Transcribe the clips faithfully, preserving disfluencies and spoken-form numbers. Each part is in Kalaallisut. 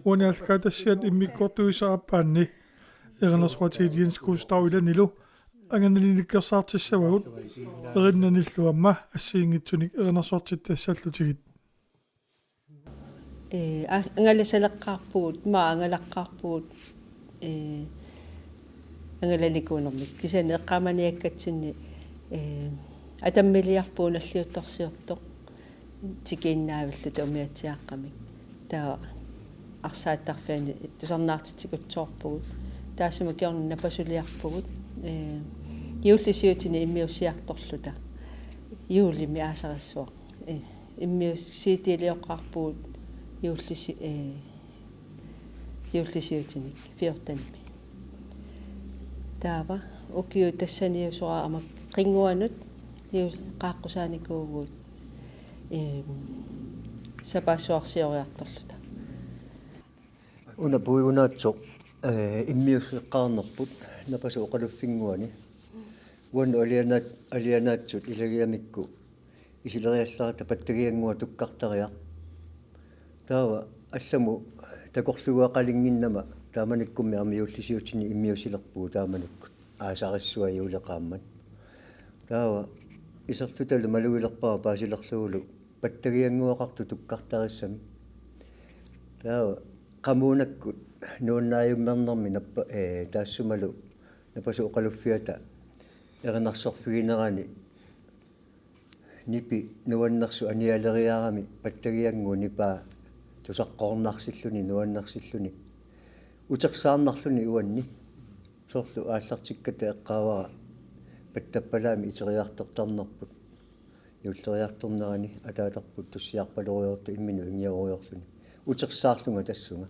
Uani Aallakaatitassiat immikkoortuisa aappaanni erinarsoqatigiit Jens Gustav Ilanilu anganani nikkersaartissavagut erinnanillu aamma assigiinngitsunik erinarsortittassallutigit. Ee, a-, angalasaleqqaarpugut, maa angalaqqaarpugut, ee, angalanikuunermik. Kisianni eqqaamaniakkatsinni, ee, atammiliarpugut nalliuttorsiortoq tikiinnaavilluta umiatsiaaqqamik. Taava arsaattarfiani tusarnaartitsikutsoorpugut. Taassuma kingorna napasuliarpugut, ee, juullisiutini immiussiartorluta. Juulimi aasarissuaq. Ee, immiussiitiliorpugut juullisi-, ee, juullisiutini fjortenimi. Taava ukiut tassaniusoraat aamma qinnguanut juu-, qaaqqusaanikuuvugut, ee, sapaassuarsioriartorluta. Una puigunaatsoq, ee, immiusseqqaarnerput napasut oqaluffinnguani. Uannut alianaat-, alianaatsut ilagigamikku isileriallaratta pattagiannguaq tukkartariaq. Taava allamut takorluugaqalinnginnama taamanikkummi aamma juullisiutini immiussilerpugut taamanikkut aasarissuaq juuleqaammat. Taava iserlutalu malugilerpara paasilerlugulu pattagiannguaqartut tukkartarissamik. Taava qamuunakkut nuannaajummernermi nappa-, ee, taassumalu napasut oqaluffiata erinarsorfiginerani nipi nuannersut anialeriarami pattagiannguup nipaa tusaqqoornarsilluni nuannersilluni utersaarnarluni uanni. Soorlu aallartikkatta eqqaavara pattappalaami iteriartortarnerput. Juulleriartornerani ataatarput tussiarpaloriartoq imminut ingiarujoorluni. Utersaarlunga tassunga.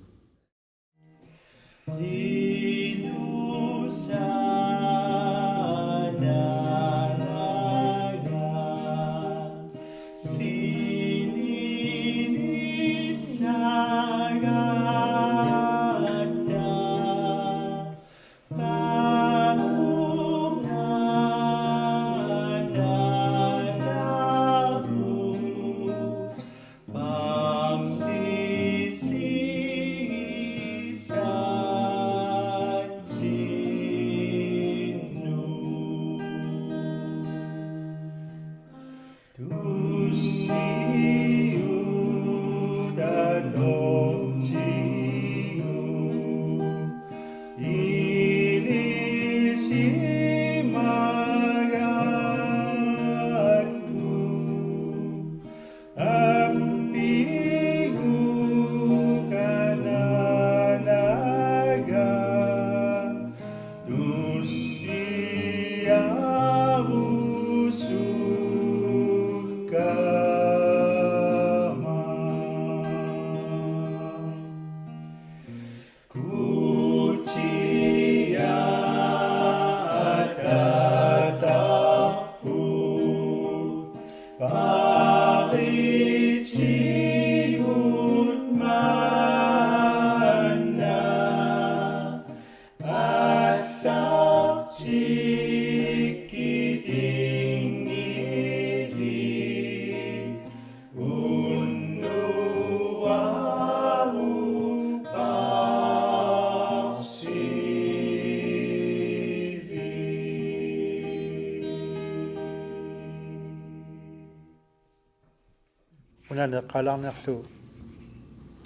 Una eqqaalaarniarlugu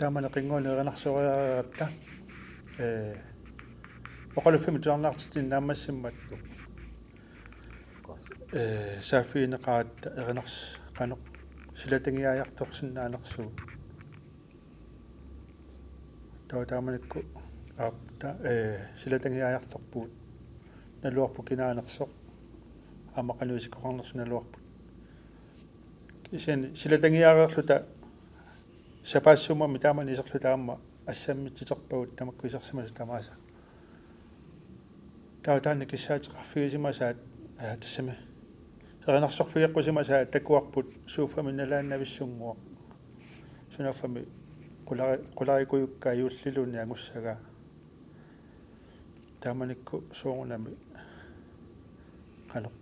taamani qinnguanut erinarsooriaratta, ee, oqaluffimmi tusarnaartitsineq naammassimmassuk, ee, saaffigineqaratta erinars-, qanoq silatangiaajartorsinnaanersugut. Taava taamanikkut aap-, ta-, ee, silatangiaajartorpugut. Naluarput kinaanersoq aamma qanoq isikkoqarnersoq naluarput. Kisianni silatangiaareerluta Sapaassummami taamani iserluta aamma assammitsiterpagut tamakku isersimasut tamaasa. Taava taanna kissaateqarfigisimasaat, aa, tassami erinarsorfigeqqusimasaat takuarput suuffami nalaannavissunnguaq. Sunaaffami qulari-, qularikujukkaa juulliluunniit angussagaa. Taamanikkut soorunami qanoq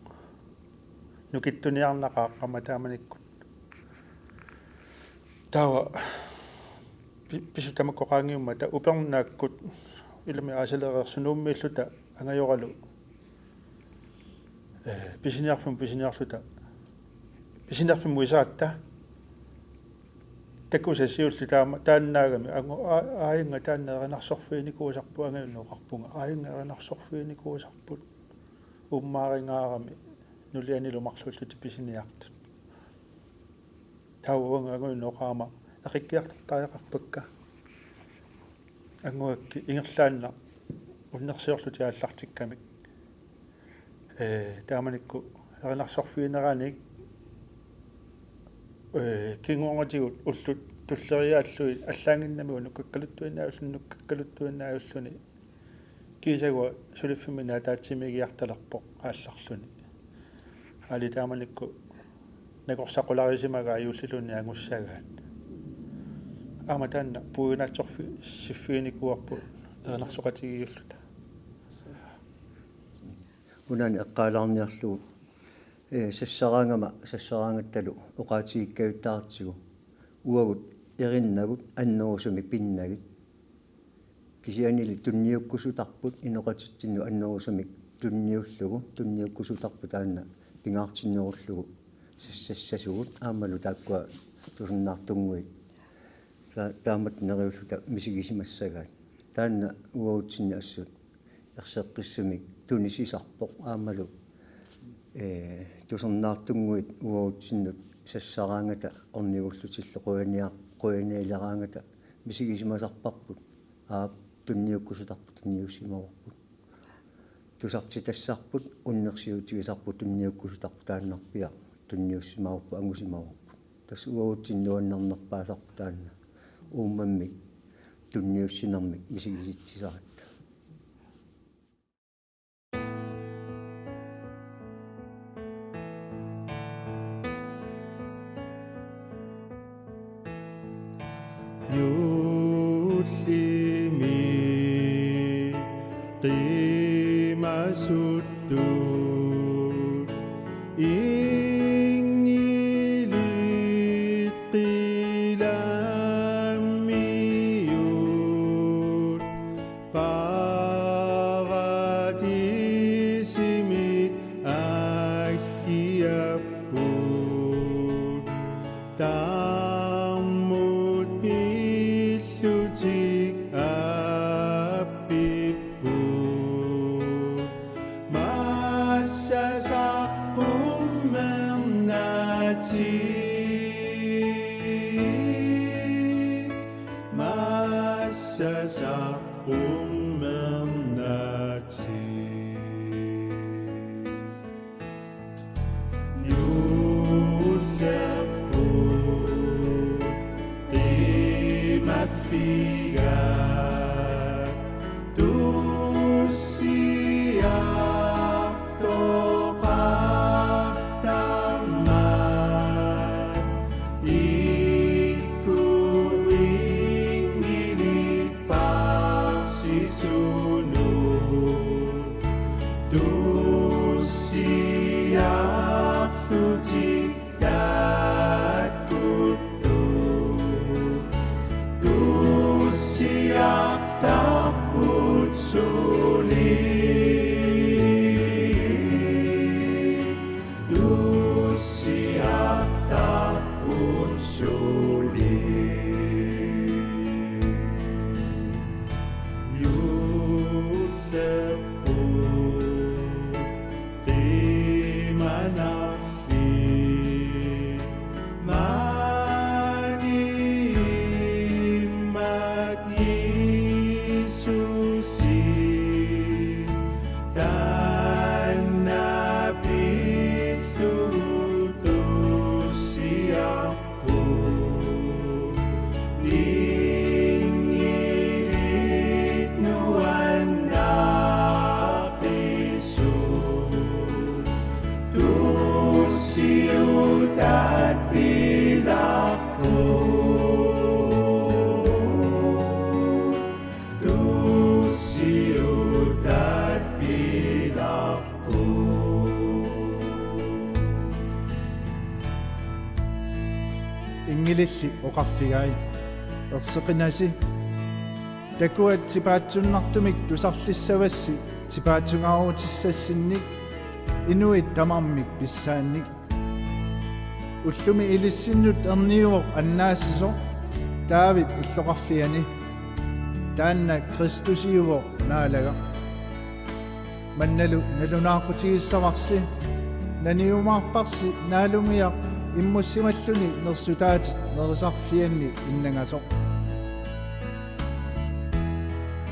nukittuniarnaqaaq aamma taamanikkut. Taava pi-, pisut tamakku qaangiummata upernaakkut ilami aasaleereersut Nuummiilluta angajoralu, ee, pisiniarfimmut pisiniarluta, pisiniarfimmut isaatta takusa siulleq taama taannaagami angu-, aa-, aajunga taanna erinarsorfiginikuusarput angajunnik oqarpunga, aajunga erinarsorfiginikuusarput uummaaringaarami nulianilu marluullutik pisiniartut. Taava uanga angajunnik oqarama eqikkiartortariaqarpakka. Anguakkit ingerlaannaq unnersiorlutik aallartikkamik. Ee, taamanikkut erinarsorfigineranik, ee, kingornatigut ullut tulleriiaallugit allaannginnami unukkakkaluttuinnaavilluni, nukkakkaluttuinnaavilluni. Kiisagua suliffimminni ataatsimiigiartalerpoq aallarluni. Aali taamanikkut nakorsaqularisimagaat juulliluunniit angussagaat. Aamma taanna puiunaatsorfi-, siffiginikuuarput erinarsoqatigiilluta. Unaani eqqaalaarniarlugu, ee, sassaraangama, sassaraangattalu oqaatigikkajuttartigu. Uagut erinnagut annerusumik pinnagit. Kisiannili tunniukkusutarput inoqatitsinnut annerusumik tunniullugu, tunniukkusutarput taanna pingaartinnerullugu sassassasugut aammalu taakkua tusarnaartunnguit ta-, taamatut neriulluta misigisimassagaat. Taanna uagutsinni assut erseqqissumik tunisisarpoq aammalu, ee, tusarnaartunnguit uagutsinnut sassaraangata ornigullutillu qujania-, qujanialeraangata misigisimasarparput. Aap, tunniukkusutarput tunniussimavarput. Tusartitassarput unnersiutigisarput tunniukkusutarput taannarpiaq tunniussimavarput angusimavarput. Tassa uagutsinnut nuannernerpaasarpoq taanna uummammik tunniussinermik misigisitsisaratta. Juullimi qiimasuttut inngilit qilaammiut paradiisimit aaggiapput. Taarmut pillutik aappipput. Massassaq qummernaatsik, massassaq qummernaatsik. Juullerput qiimaffiga tussiartoqartarmat ikkuinngili parsisunut tussiarlutik takkuttoq. Tussiarlutik Inngililli oqarfigai: Erseqinasi. Takuat tipaatsunnartumik tusarlissavassi tipaatsungaarutissassinnik inuit tamarmik pissaannik. Ullumi ilissinnut erniuvoq annaasisoq Daavip illoqarfiani. Taanna Kristusiuvoq Naalagaq. Mannalu nalunaaqqutigissavarsi, naniumaarparsi naalugiaq immussimalluni nersutaatit nerisarfianni innangasoq.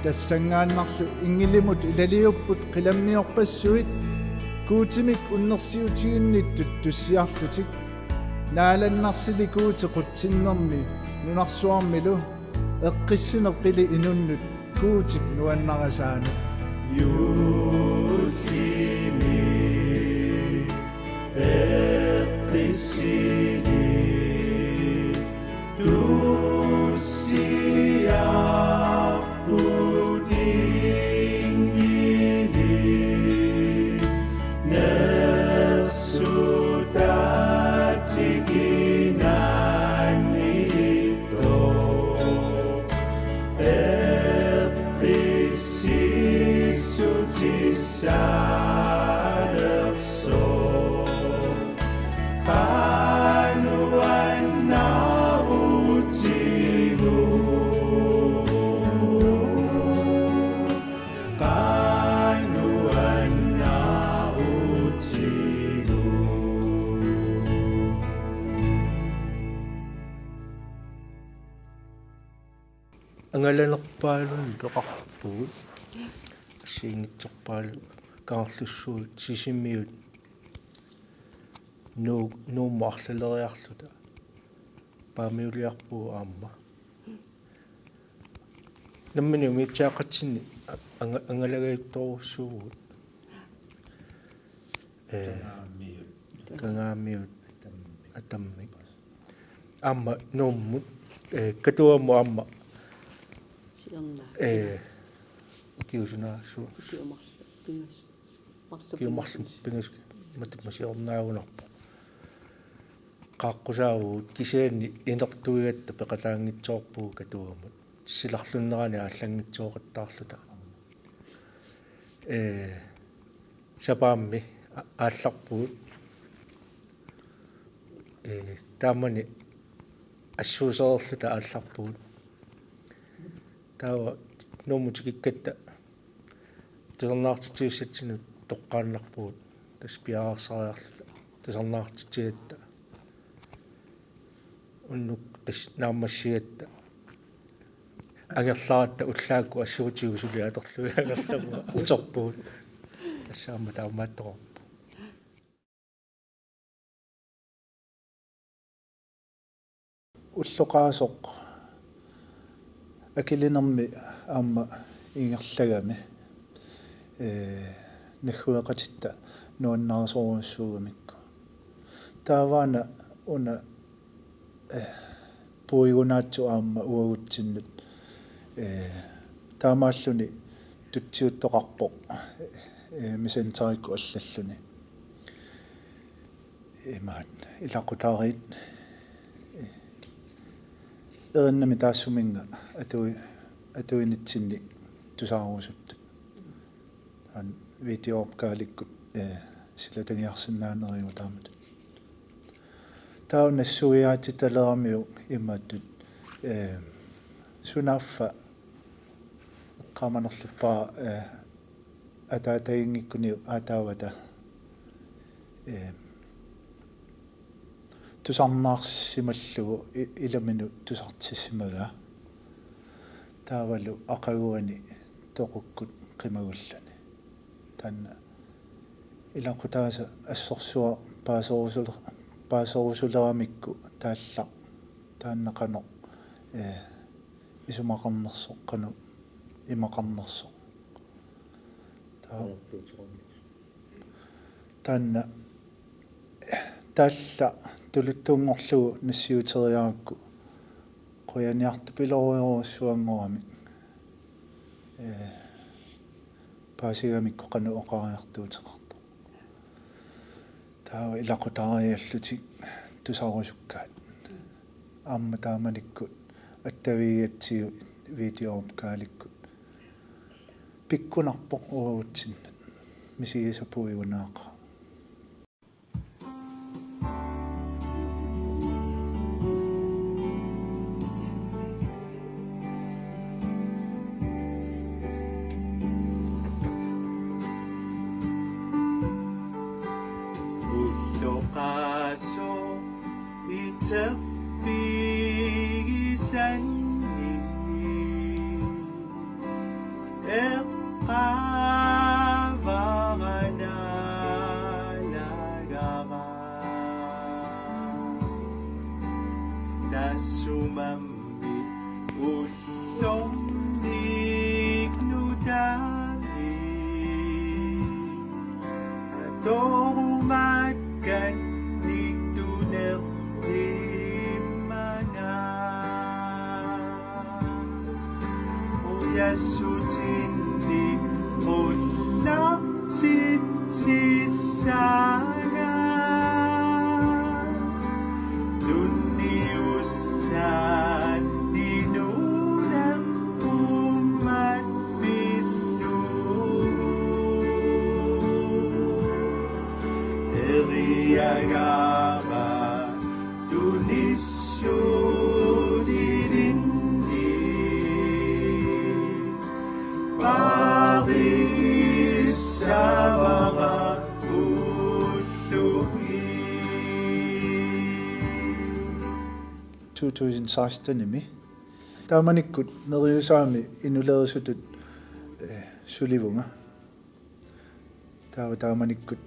Tassanngaannarlu inngilimut ilaliupput qilammiorpassuit Guutimik unnersiutiginnittut tussiarlutik. Naalannarsili Guuti qutsinnermi nunarsuarmilu eqqissineq pili inunnut Guutip nuannarisaanut. Juullimi eqqissini tussiarput inngili nersutaatikinaanni. Angalanerpaalunnik peqarpugut. Assigiinngitsorpaaluit Kangerlussuit Sisimiut Nuu-, Nuummut arlaleriarluta paamiuliarpugut aamma. Nammineq umiatsiaaqqatsinni anga-, angalagajuttorujussuuvugut. Ee, Kangaamiut. Kangaamiut. Atammik. Atammik. Aamma Nuummut, ee, Katuamut aamma. Siorna. Ee, ukiusunaasu. Ukiut marluk pingasut. Marluk ukiut marluk pingasut. Pingasut. Matuma siornaagunarpoq. Qaaqqusaavugut kisianni inertuigatta peqataanngitsoorpugut Katuamut. Silarlunnerani aallanngitsooqattaarluta. Ee, sapaammi a-, aallarpugut. Ee, taamani assuusereerluta aallarpugut. Taava Nuummut tikikkatta tusarnaartitsivissatsinnut toqqaannarpugut. Tassa piareersariarluta tusarnaartitsigatta. Unnuk tassa naammassigatta. Angerlaratta ullaakkut assut tigusuliatorlugit angerlamut uterpugut. Tassa aamma taamaattoqarpoq. Ulloqaasoq akilinermi aamma ingerlagami, ee, naggueqatitta nuannarisorujussuugamikku. Taavaana una, ee, puigunaatsu aamma uagutsinnut, ee, taamaalluni tutsiuttoqarpoq, ee, Messengerikkut allalluni. Imaat, ilaqutariit, ee, erinnami taassuminnga atui-, atuinitsinni tusaarusuttut. Taanna videoopkallikkut, ee, silatagiarsinnaanerujuuvoq taamatut. Taava nassuiaatittaleramiuk imaattoq, ee, sunaaffa eqqaamanerluppara, ee, ataataginngikkuniuk aataavata, ee, tusarnaarsimallugu i-, ilaminut tusartissimagaa. Taavalu aqaguani toqukkut qimagulluni. Taanna ilaqutaasa assorsuaq paaserusule-, paaserusuleramikku taallaq taanna qanoq, ee, isumaqarnersoq, qanoq imaqarnersoq. Taa-, taanna taallaq tuluttunngorlugu nassiuteriarakku qujaniartupilorujorujussuanngoramik, ee, paasigamikku qanoq oqariartuuteqartoq. Taava ilaqutariiallutik tusarusukkaat. Aamma taamanikkut attavigigatsigu videoopkaalikkut pikkunarpoq uagutsinnut. Misigisat puiunaaqaaq. Ulloqasoq iterfigisanni eqqaavara naalagara. Tassumammit ullormik nutaamik atorumakkannik tunertimmanga. Qujassutinni qullartitsissanga. Tunniussaanni nuunerpummat pillugu. Eriagama tunissutilinni paarissavara ullumi. To tusind seksten-imi. Taamanikkut Neriusaami inulerisutut, eh, sulivunga. Taava taamanikkut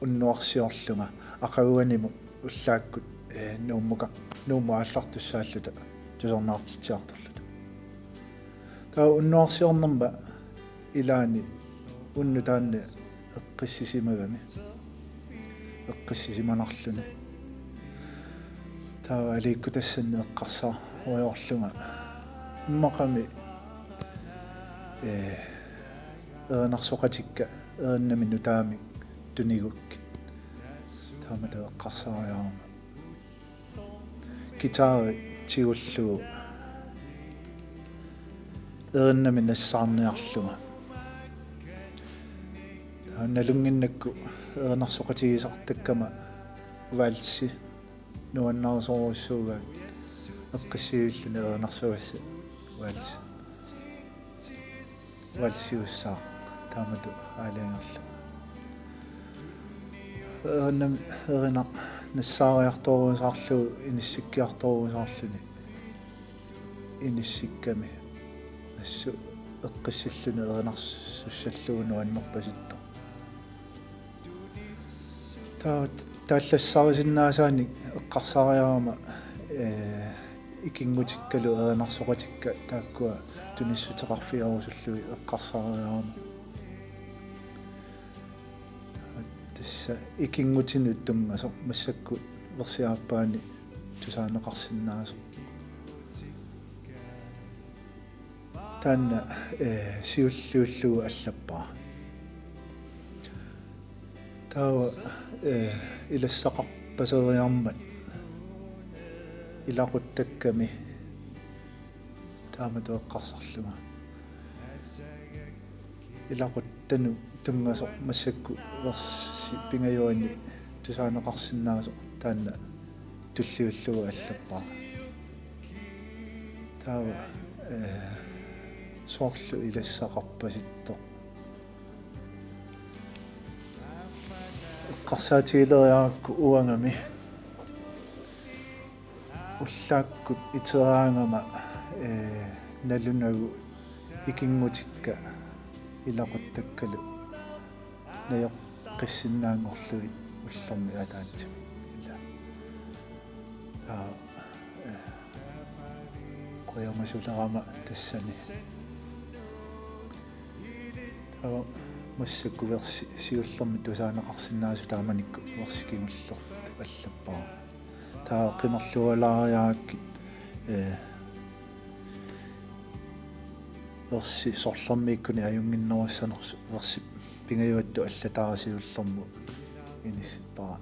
unnuarsiorlunga aqaguanimut ullaakkut, eh, Nuummuka-, Nuummut aallartussaalluta tusarnaartitsiartorluta. Taava unnuarsiornerma ilaani unnuk taanna eqqissisimagami. Eqqissisimanarluni. Taava aliikkutassani eqqarsaarujoorlunga immaqami, eh, erinarsoqatikka erinnamik nutaamik tunigukkit. Taamatut eqqarsaariarama. Guitari tigullugu erinnamik nassaarniarlunga. Taava nalunnginnakku erinarsoqatigisartakkama valsi nuannarisorujussuugaat eqqissivilluni erinarsugassat valsi. Valsiussaaq taamatut aalajangerlugu. Erinam-, erinaq nassaariartorusaarlugu inissikkiartorusaarluni inissikkami assut eqqissilluni erinarsussallugu nuannerpasittoq. Taava taallassaarisinnaasaannik eqqarsaariarama, eh, ikinngutikkalu erinarsoqatikka taakkua tunissuteqarfigerusullugit eqqarsaariarama. Tassa ikinngutinut tunngasoq massakkut versi aappaani tusaaneqarsinnaasoq. Taanna, eh, siulliullugu allappara. Taava, eh, ilassaqarpaseriarmat ilaquttakkami taamatut eqqarsarlunga. Ilaquttanut tunngasoq massakkut versi pingajuanni tusaaneqarsinnaasoq taanna tulliullugu allappara. Taava, eh, soorlu ilassaqarpasittoq. Eqqarsaatigileriarakku uangami ullaakkut iteraangama, eh, nalunagu ikinngutikka ilaquttakkalu najoqqissinnaanngorlugit ullormik ataatsimik. Ila. Taava, eh, qujamasulerama tassani. Taava massakkut versi siullermik tusaaneqarsinnaasoq taamanikkut versi kingullertut allappara. Taava qimerlualaariarakkit, eh, versi sorlermiikkuni ajunnginnerussanersoq versi pingajuattut allataara siullermut inissippara.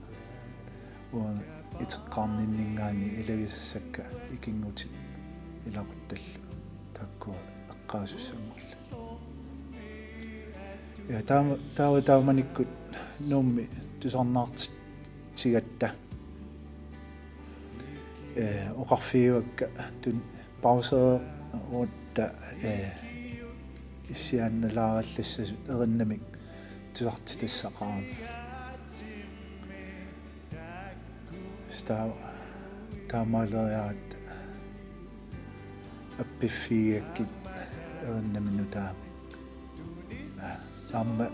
Uanga iteqqaarninninngaanniit ilagisassakka ikinngutit ilaquttallu taakkua eqqaasussanngorlugit. Ja taama, taava taamanikkut Nuummi tusarnaartitsigatta, ee, oqarfigivakka tun-, pauseeruutta, ee, issiaannalaarallassasut erinnamik tusartitassaqarami. Sta-, taamaaleriaratta appiffigigakkit erinnamik nutaamik. Aamma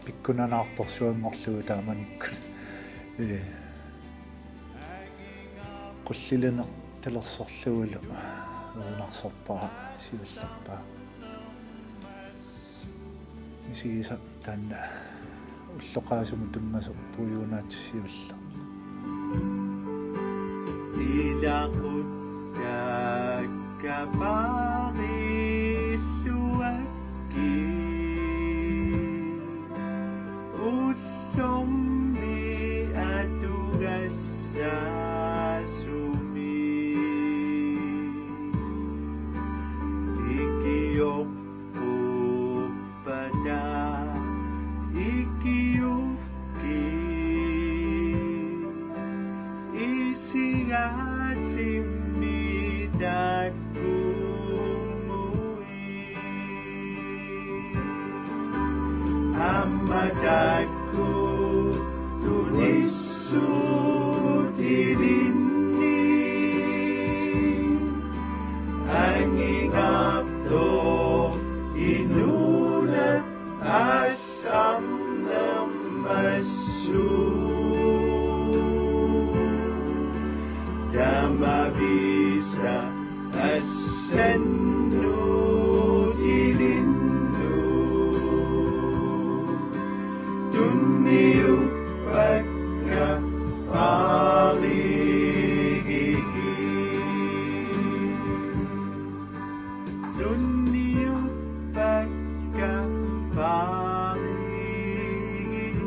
pikkunanaartorsuanngorlugu taamanikkut. Ee, qullilinertalersorlugulu erinarsorpara siullerpaaq. Misigisaq taanna ulloqaasumut tunngasoq puigunaatsiarluni. Ilaquttakka paarilluakkit ullormi atugassaasumi. Ikiorpuuppata ikiukkit isigaatimmi takkumuit. Aamma taakku tunissut ilinnit angingaartoq inuuneq allarnermassuk. Tamavisa assannut ilinnut tunniuppakka paarigigit. Tunniuppakka paarigigit.